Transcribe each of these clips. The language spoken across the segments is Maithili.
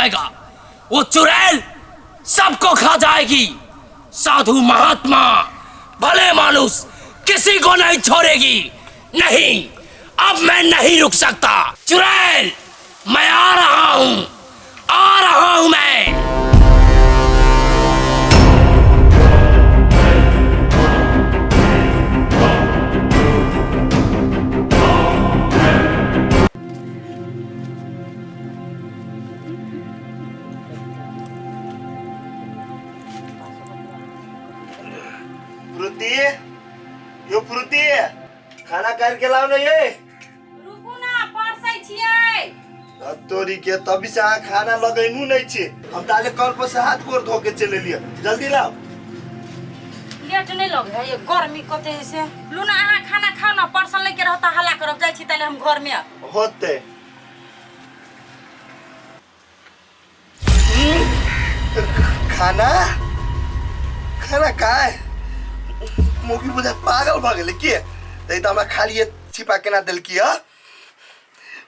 जाएगा। वो चुड़ैल सबको खा जाएगी। साधु महात्मा भले मानुस किसी को नहीं छोड़ेगी। नहीं, अब मैं नहीं रुक सकता। चुड़ैल, मैं आ रहा हूँ, आ रहा हूँ मैं। फ्रुती, यो फ्रुती, खाना करके लाओ ना ये। रुकू ना, परसै छियै। तोरी के तभी से अहाँ खाना लगैनू नहीं छी। हम ताले कल पर से हाथ गोर धो के चले लियो, जल्दी लाओ। लेट नहीं लगे है, ये गर्मी कते है से। लू ना, अहाँ खाना खाओ ना, परसल लेके रहता हल्ला करब, जाइ छी ताले हम घर में। होते खाना खाना का है मोगी बुझा पागल भ गेलै के तै त हमरा खाली छिपा केना देलकी ह।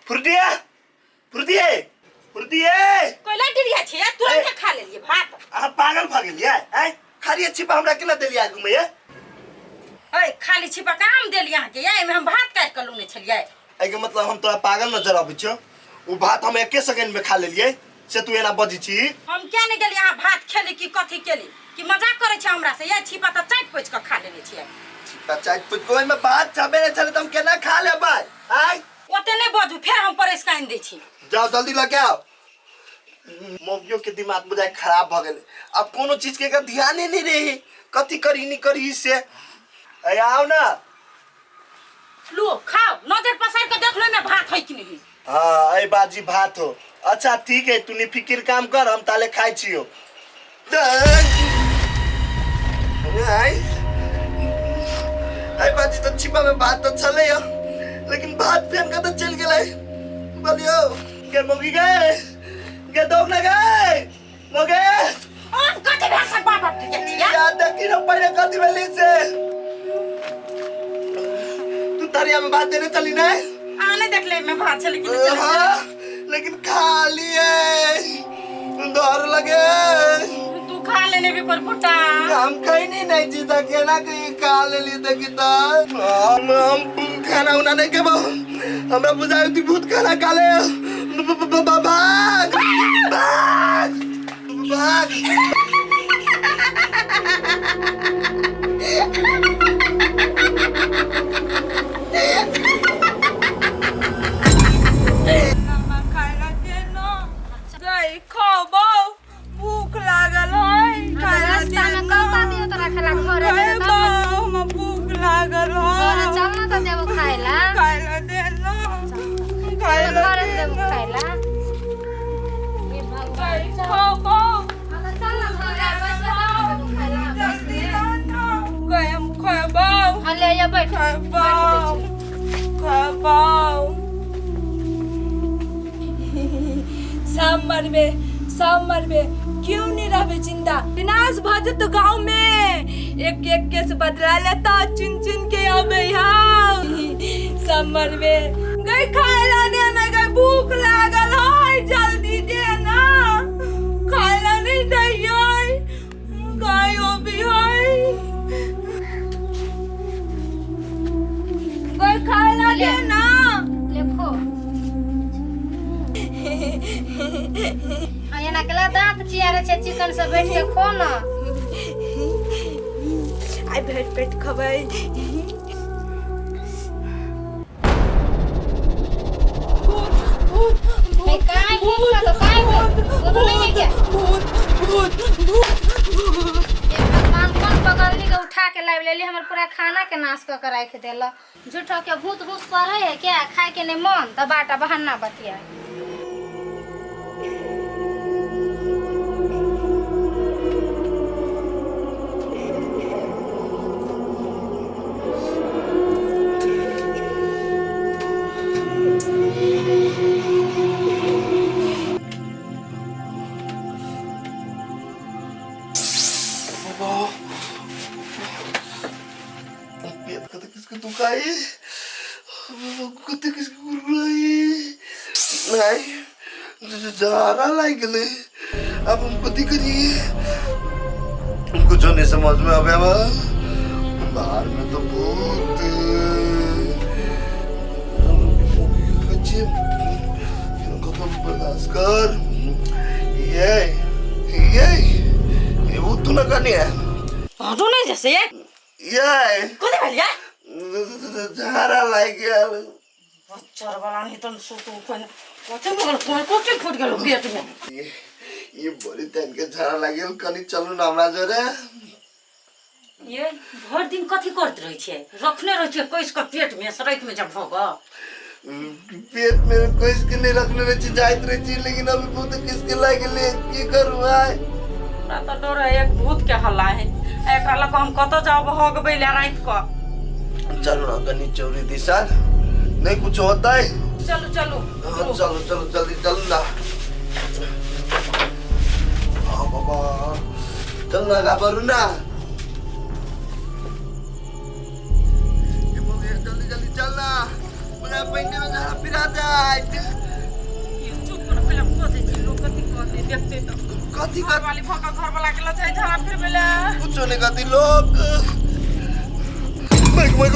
फुर्तिया, फुर्तिया, फुर्तिया। कोइला डिरिया छियै, तुरंत खा लेलियै भात। अहाँ पागल भ गेलियै आँय? खाली छिपा हमरा केना देलियै आगूमे ये? ऐ, खाली छिपा कहाँ हम देलियै अहाँके? ये एहिमे हम भात काटि कऽ लूने छलियै। एहिके मतलब हम तोरा पागल नजर अबै छियौ? ओ भात हम एके सेकंड में खा लेलियै से तू एना बजै छी? हम किया नहि गेलियै? अहाँ भात खेली कि कथी केली? कि मजाक करै छै हमरा से? ये छिपा तऽ चाटि पोछि कऽ खा लेने छियै। छिपा चाटि पोछि कऽ? ओहिमे भात छबे नहि छलै तऽ हम केना खा लेबै आँय? ओते नहि बजू, फेर हम परसि कऽ आनि दै छी। जाओ, जल्दी लऽ के आओ। मौगियो के दिमाग बुझाय खराब भऽ गेलै, आब कोनो चीज के एकर ध्याने नहि रही, कथी करी नहि करी से। अरे आओ ना। लो खाओ, नजर पसार के देख लो में भात है कि नहीं। हाँ, अरे बाजी भात हो। अच्छा ठीक है, तू निफिकिर काम कर, हम ताले खाई छियो। अरे बाजी तो छिपा में भात तो छले यो, लेकिन भात फेन के तो चल गेलै। बोलियो के मोगी गए के दोग ना गए मोगे। अब कथी भेल से बाप बाप के छिया? याद देखी ना पहले कथी भेली से। तू तरिया में भात देने चली ना? आने देख ले में भात चली कि नहीं चली। हाँ, लेकिन खा लिए, डर लगे। तू खा लेने भी पर फुटा। हम कहीं नहीं नहीं जीता के ना कहीं खा ले ली देखी तो हम खाना उना नहीं के हमरा बुझाई थी भूत खाना खा ले। भाग भाग भाग। भूख लागल है, खाय ला रास्ता में दे कौता ना। दियो तोरा खाला घरे जेबे तब खैबो, हमरा भूख लागल घरे है। चल ना त देबो खाय ला। खाय ला दे ना, खाय चल ला घरे दे देबो ना। खाय ला। हे भगवान, चल। खैबो। हाँ त चल ना घरे बैसबे तब ना देबो खाय ला। जल्दी ला ना। गई हम खैबो। हाँ ले आ बैठ, खैबो। बैठ दै छी। खैबो। सब मरबे, सब मरबे, क्यों नहीं रहबे जिंदा? विनाश भ जेतो गांव में। एक एक के से बदला लेता, चुन चुन के अबे यहाँ। सब मरबे। गई खाए ला दे ना गई, भूख लागल है, जल्दी दे ना। खाए ला नहीं दैयै, गायो भी है। गई खाए ला दे ना। ले खो। हाँ, एना केला दांत चियारे छै? चिकन से बैठ के खो ना। आइ भरि पेट खबै। भूत, भूत। हे, काय भूत का तो काय भूत? वो तो नहीं है क्या? भूत, भूत, भूत, भूत। हे भगवान, कोन पगलनी के उठा के लाबि लेली? हमर पूरा खाना के नाश कऽ के राखि देलक। झूठो के भूत भूत पढ़े है क्या? खाए के नहीं मन त बाटा बहाना बतिया। पेट कते किसके दुखाई, कते किसके गुरगुराई। नहीं, झाड़ा लागि गेलै। अब हम कथी करिए, कुछो नहीं समझ में आवे। अब बाहर में तो बहुत बर्दाश्त कर। ये ये ये वो तू ना करनी है। हटू नहीं जैसे ये ये कथी भेल ये? झाड़ा लागि गेल। बच्चर वाला नहीं तो सुतू कोन कथी भऽ गेल? कोन कोटी फुटि गेल पेट में? ये बड़ी तन के झाड़ा लागि गेल। कनी चलू ना हमरा जोरे। ये भरि दिन कथी करैत रहै छियै? रखने रहै छियै कसि कऽ पेट में सड़क में जब भऽ गऽ। पेट में कस के नहीं रखने रहे छी, जाइत रहे छी, लेकिन अभी बहुत किसके लागि गेलै, की करू आइ? हमरा तऽ डर है एक भूत के हल्ला है। एकरा लऽ कऽ हम कतऽ जाउ भगबै लए राति कऽ? चलू ना कनी चौरी दिशा नहीं कुछ होता है। चलू चलू। हाँ, चलो चलो जल्दी चल ना। हाँ बाबा चल ना, घाबरू ना। ये बोल, जल्दी जल्दी चल ना, पूरा पेंटे में झाड़ा फिरा जाए। ये चुप कर, पहिले खोजै छी लोक कथी कहतै देखतै तऽ। कथी घर वाली भऽ कऽ घर वाला के लऽ जाइ झाड़ा फिरबै लए। कुछो नहीं कथी लोग। मैं मैं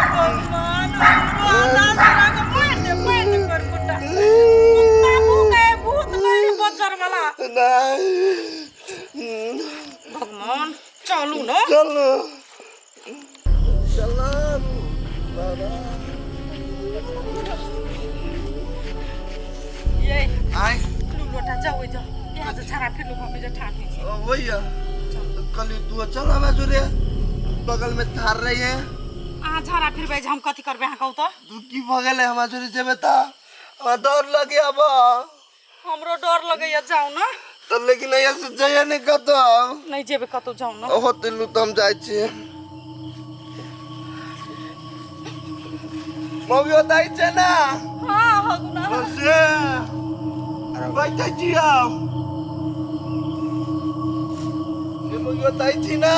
भगवान, हमरो अंदाज लगा कऽ मारि दे, मारि दे करकुट्टा। कुत्ता भूकै, भूत नहि बज्जर वाला। नहीं। भगवान, चलू न। चलो चलो बाबा। ये आय लू लोटा जाऊ जाऊ, यहाँ से झाड़ा फिरलू हम जे ठाठ होइ छै। वही है कल तू चल हमरा जोरे, बगल में थार रही है। अहाँ झाड़ा फिरबै जे हम कथी करबै अहाँ कहू तऽ? तू की भऽ गेलै? हमरा जोरे जेबै तऽ हमरा डर लगे। अब हमरो डर लगैया, जाउ न। तऽ लेकिन यहाँ से जाइए नहीं कतौ। नहि जेबै कतौ, जाउ न। होते लू तऽ हम जाइ छियै। मम्मी बताइ छै ना? हँ हगु न। से बैठै छी हम। से मम्मी बताइ छी ना?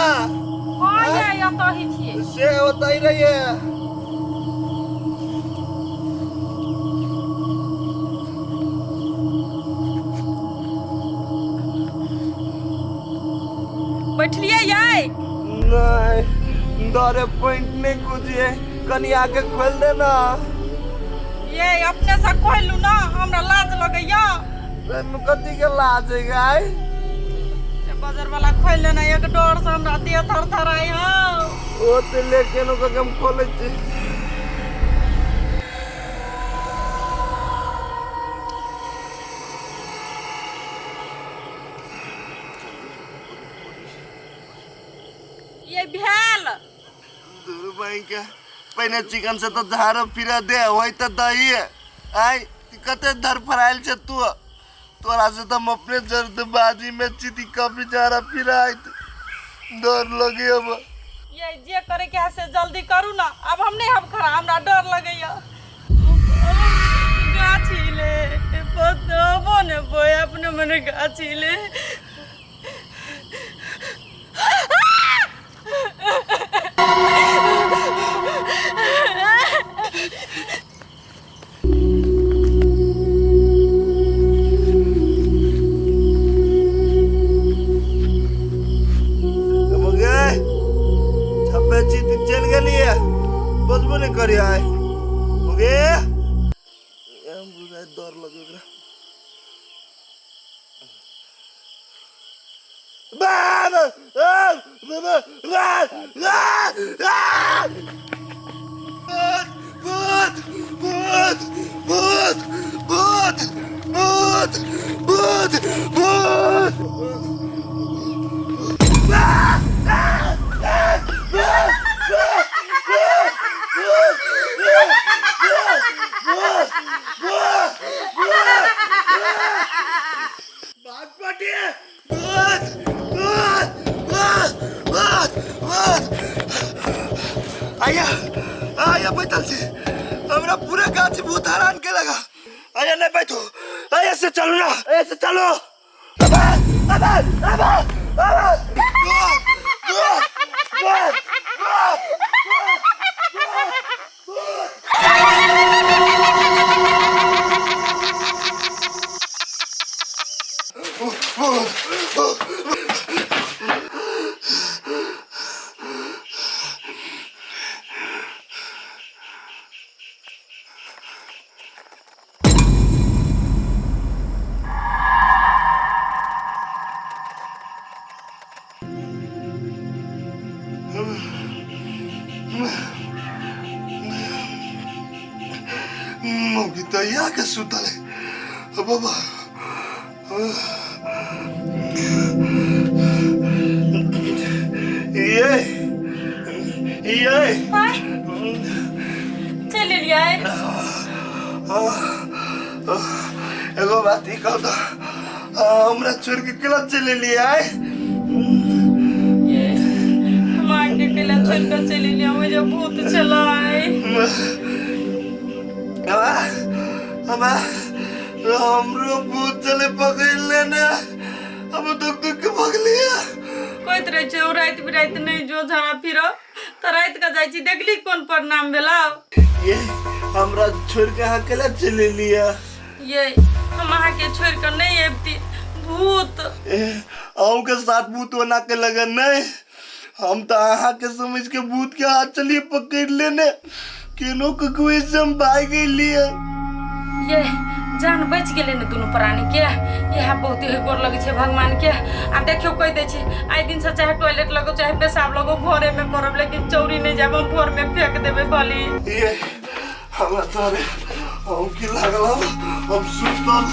हँ ये एतऽ ही छियै। से ओतै रहिए। बैठलियै यै? नहीं, डरे पैंट नहीं कुछ, कनी आके खोल दे ना। ये अपने से खोलू ना, हमरा लाज लगैया। एहिमे कथी के लाज है गाय? बजर वाला खोलि लेना, एक डर से हमरा देह थर थराइ हौ। ओ तऽ लेकिन ओकर हम खोलै छी। ये भेल दूर बहिन के पहिने चिकन से तऽ झाड़ फिरा दे होय तऽ दही आय। कते धरफड़ायल छै तू। तोरा से तऽ हम अपने जल्दबाजी में छी, ती कभी झाड़ा फिराइत डर लगे अब। ये जे करे के है से जल्दी करू ना, अब हम नहीं हम खड़ा, हमरा डर लगैया। गाछी ले बतबो ने बोय अपने मने गाछी ले। गे छप्पे छी ती चलि गेलियै, बजबो नहि करी आइ। गे बुझाइ डर लगे ओकरा। बाबा बाबा भूत भूत भूत भूत भूत भूत भूत भूत। भूत भूत भूत भूत भूत। आया आया बैठल छी, हमरा पूरा गाछ भूत हरान के लगा। आया नहीं बैठो, आया से चलो ना, आया से चलो। अबे अबे अबे अबे भूत भूत भूत भूत। मौगी तो यहाँ के सुतल है बाबा। ये ये चलि एलियै। एगो बात ई कहू तऽ, हमरा छोड़ के केना चलि एलियै? ये हम आके केला छोड़ के चलि एलियै, ओहि जे भूत छलै। हमरा हमरा हमरो भूत चले पकड़ लेने, हम दुख दुख के भगलिया। कहैत रहै छै ओ राति बिराति नहि जो झाड़ा फिर, तऽ राति के जाइ छी, देखली कोन परिणाम भेलौ। ये हमरा छोड़ के अहाँ केला चलि एलियै? ये हम अहाँके छोड़ि कऽ नहि अबिती, भूत। अहूँ के साथ भूत होना के लगन नहीं, हम तो अहाँ के समझ के भूत के हाथ चलिए पकड़ लेने, केनो ककुए से हम भाग गेलिए। ये जान बचि गेलै ने दुनू प्राणी के, इएह बहुत ही गोर लगै छै भगवान के। आ देखियौ कहि दै छी, आइ दिनसँ चाहे टॉयलेट लगो चाहे पेशाब लगो घरे में करब, लेकिन चौरी नहि जायब, हम भोर में फेंक देबै भली। ये हमरा तोरे हम की लागल, हम सुतल।